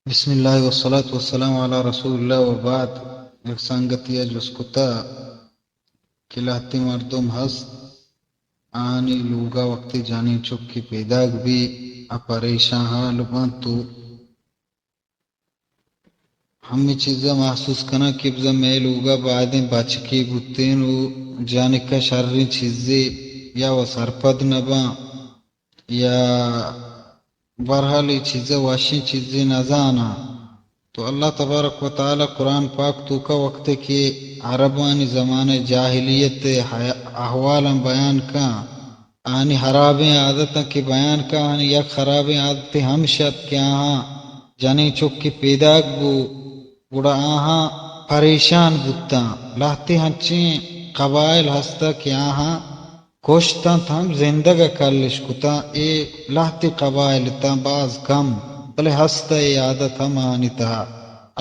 بسم اللہ والصلاة والسلام علی رسول اللہ وبعد۔ یک سنگتی ءَ جست کتا کہ لہتے مردم ہست، آہانی لوگا وقتی جنین چکے پیداک بی، آ پریشان حال بنت و ہمے چیزا محسوس کناں کہ بزاں مئے لوگا بائدیں بچکے بوتین و جنکا شریں چیزے یا و سرپد نباں۔ یا بہرحال اے چیزے وشیں چیزے نزاناں۔ تو اللہ تبارک و تعالی قرآن پاک توکا وقتے کہ عربانی زمانہ جاہلیت ءِ حیا-، احوالاں بیان کن، آہانی خرابیں عادتاں کہ بیان کن، آہانی یک خرابیں عادتے ہمش ات کہ آہاں جنیں چکے پیداک بو، گڑا آہاں پریشان بوتاں۔ لہتے ہنچیں قبائل ہستا کہ آہاں کشتنت ہم زندگ ءَ کلش کتاں۔ اے لہتے قبائل اتاں، باز کم، بلے ہست ءَ اے عادت ہم آہانی تہا۔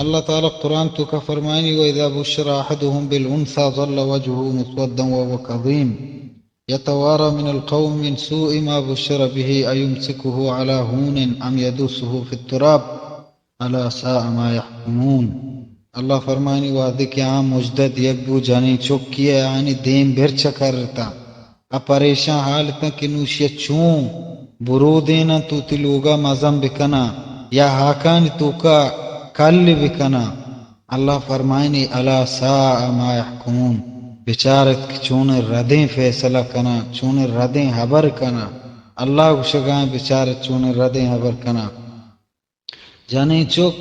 اللہ تعالی قرآن توکا فرمائنی: وإذا بشر أحدهم بالأنثى ظل وجهه مسودا وهو كظيم يتوارى من القوم من سوء ما بشر به أيمسكه على هون أم يدسه في التراب ألا ساء ما يحكمون۔ اللہ فرمانی، وہدے کہ آ مژدہ دیگ بو جنین چکی ءَ، آہانی دیم برچ ءَ کرتاں، آ پریشان حال اتاں کہ نوشی ءَ چون برودیناں تو وتی لوگا مزن بکناں یا ہاکانی توکا کل بکناں۔ اللہ فرمائنی، الا ساء ما يحكمون، بچارت کہ چونیں ردیں فیصلہ کناں، چونیں ردیں ہبر کناں۔ اللہ گوشگائیں، بچارت چونیں ردیں ہبر کناں۔ جنیں چک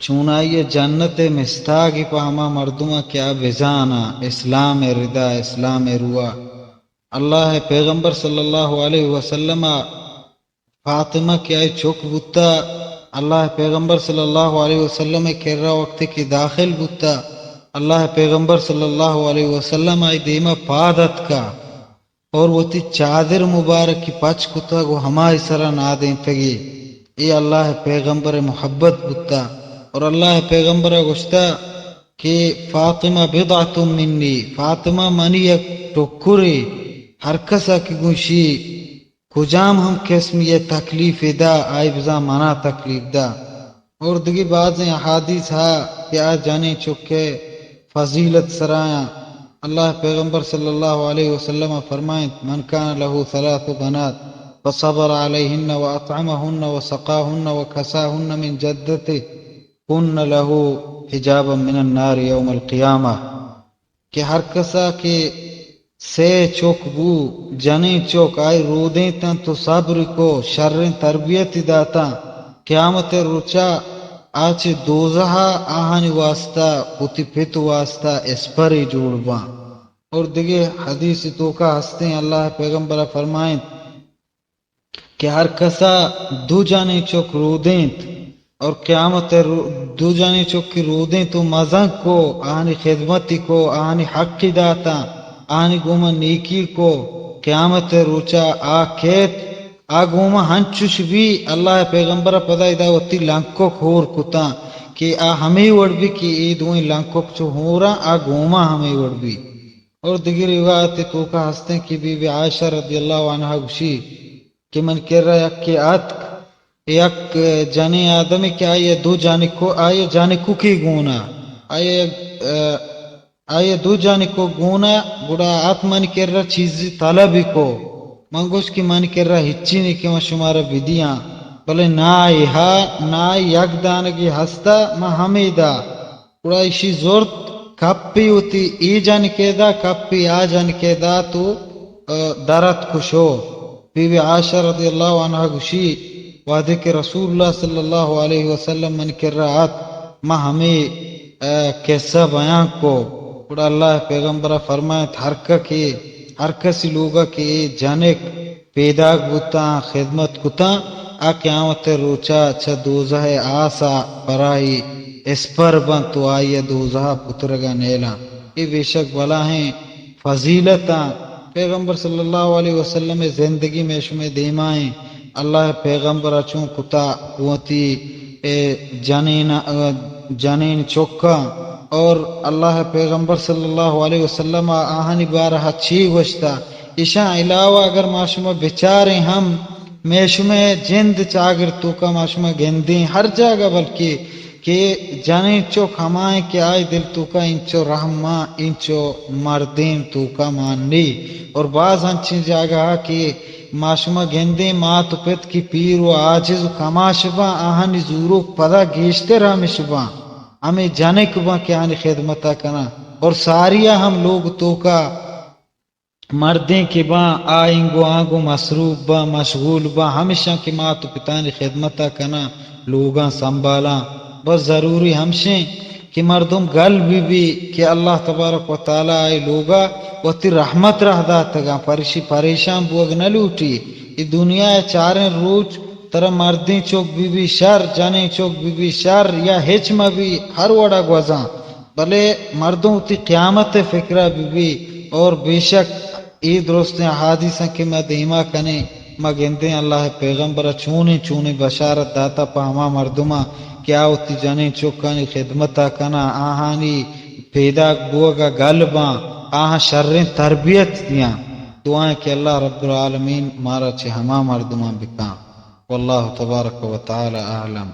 چونائی ءِ جنت ءِ مستاگی پہ ہما مردماں کہ آ بزاناں اسلام ءِ ردا، اسلام ءِ روا۔ اللہ ءِ پیغمبر صلی اللہ علیہ وسلم ءَ فاطمہ کہ آئی چک بوتا، اللہ ءِ پیغمبر صلی اللہ علیہ وسلم ءِ کرا وقتے کہ داخل بوتا، اللہ ءِ پیغمبر صلی اللہ علیہ وسلم آئی دیما پاد اتکا۔ اور وتی چادر مبارکی پچ کتگ و ہمائی سرا نادینتگی۔ اے اللہ ءِ پیغمبر ءِ محبت بوتا۔ اور اللہ ءِ پیغمبر ءَ گوشتا کہ فاطمہ بضعة منی، فاطمہ منی یک ٹکرے۔ ہر کسا کہ گوشی کجام ہم قسمی ءِ تکلیفے دا، آئی بزاں منا تکلیف دا۔ اور دگہ بازیں احادیث ہا کہ آ جنیں چک ءِ فضیلت سرایاں۔ اللہ ءِ پیغمبر صلی اللہ علیہ وسلم ءَ فرمائنت: من كان له ثلاث بنات فصبر عليهن وأطعمهن وسقاهن وكساهن من جدته كن له حجابا من النار يوم القيامة۔ کہ ہر کسا کہ سے چک بو، جنیں چک، آئی رودینتاں تو صبر کو، شریں تربیتی داتاں، قیامت ءِ روچا آ چہ دوزہا آہانی واسطہ، وتی پت واسطہ اسپرے جوڑ باں۔ اور دگہ حدیث توکا ہستیں، اللہ ءِ پیغمبر ءَ فرمائنت، کہ ہر کسا دو جنیں چک رودینت اور قیامت ءِ رو-، دو جنیں چک کہ رودینت و مزن کو، آہانی خدمتی کو، آہانی حقی داتاں، آہانی گوما نیکی کو، قیامت ءِ روچا آ کیت، آ گوما ہنچوش بی، اللہ ءِ پیغمبر ءَ پدا ادا وتی لنکک ہور کتاں کہ آ ہمے وڑ بی کہ اے دوئیں لنکک چو ہوراں، آ گوما ہمے وڑ بی۔ اور دگہ روایت توکا ہستیں کہ بی بی عائشہ رضی اللہ عنہا گوشی، کہ من کرا یکے آتک، یک جنیں آدمے کہ آئی ءَ دو جنکو، آئی ءِ جنکوکے گونا، آئی ءَ، آئی ءَ دو جنکو گونا، گڑا آت من کرا چیزے طلب کو۔ من گوشت کہ من کرا ہچی نی کہ من شمارا بدیاں، بلے نا اے ہا، نا یک دانگے ہستا، من ہمے دا۔ گڑا ایشی زرت، کپی وتی اے جنکے دا، کپی آ جنکے دا تو، ء، درت کشو۔ بی بی عائشہ رضی اللہ عنہا گوشی، وہدے کہ رسول اللہ صلی اللہ علیہ وسلم من کرا آت، ما ہمے، ء، قصہ بیان کو۔ گڑا اللہ پیغمبر فرمائت، ہر ک-، کہ ہر کسی لوگا کہ اے جنک پیداک بوتاں، خدمت کتاں، آ قیامت ءِ روچا چہ دوزہ ءِ آسا پرائی اسپر بنت و آئی ءَ دوزہ ءَ پترگا نیلاں۔ اے بے شک بلاہیں فضیلتاں۔ پیغمبر صلی اللہ علیہ وسلم ءِ زندگی مئے شمئے دیما ایں۔ اللہ ءِ پیغمبر ءَ چون کتا گوں وتی اے جنین، جنین چکاں، اور اللہ ءِ پیغمبر صلی اللہ علیہ وسلم ءَ آہانی بارہ ءَ چی گوشتا۔ ایشاں علاوہ اگر ما شما بچاریں ہم مئے شمئے جند چاگرد توکا ما شما گندیں ہر جاگہ، بلکہ کہ جنین چک ہمائیں کہ آئی دل توکا انچو رحم ما، انچو مردین توکا مان نی۔ اور باز انچیں جاگہ کہ ما شما گندیں مات و پت کہ پیر و عاجز و کماش باں، آہانی زوروک پدا گیشتر ہمش باں، ہمیں جنک باں کہ آنی خدمتا کناں۔ اور ساریا ہم لوگ توکا مردیں کہ باں، آ اینگو آنگو مصروف باں، مشغول باں، ہمشاں کہ مات و پتانی خدمتا کناں، لوگاں سنبھالاں۔ بس ضروری ہمشیں کہ مردم گل بہ بی کہ اللہ تبارک و تعالی آئی لوگا وتی رحمت راہ داتگاں، پرشی پریشان بوگ نہ لوٹی۔ اے دنیا ء چاریں روچ ترا مردیں چک بہ بی شر، جنیں چک بہ بی شر، یا ہچ مہ بی، ہر وڑا گوزاں۔ بلے مردم وتی قیامت ء فکرا بہ بی۔ اور بے شک اے درستیں احادیثاں کہ ما دیما کنیں، ما گندیں اللہ ء پیغمبر ء چونیں چونیں بشارت داتا پہ ہما مردماں کہ آ وتی جنین چکانی خدمتا کناں، آہانی پیداک بوگا گل باں، آہاں شریں تربیت دیاں۔ دعائیں کہ اللہ رب العالمین مارا چہ ہما مردماں بکاں۔ واللہ تبارک و تعالی اعلم۔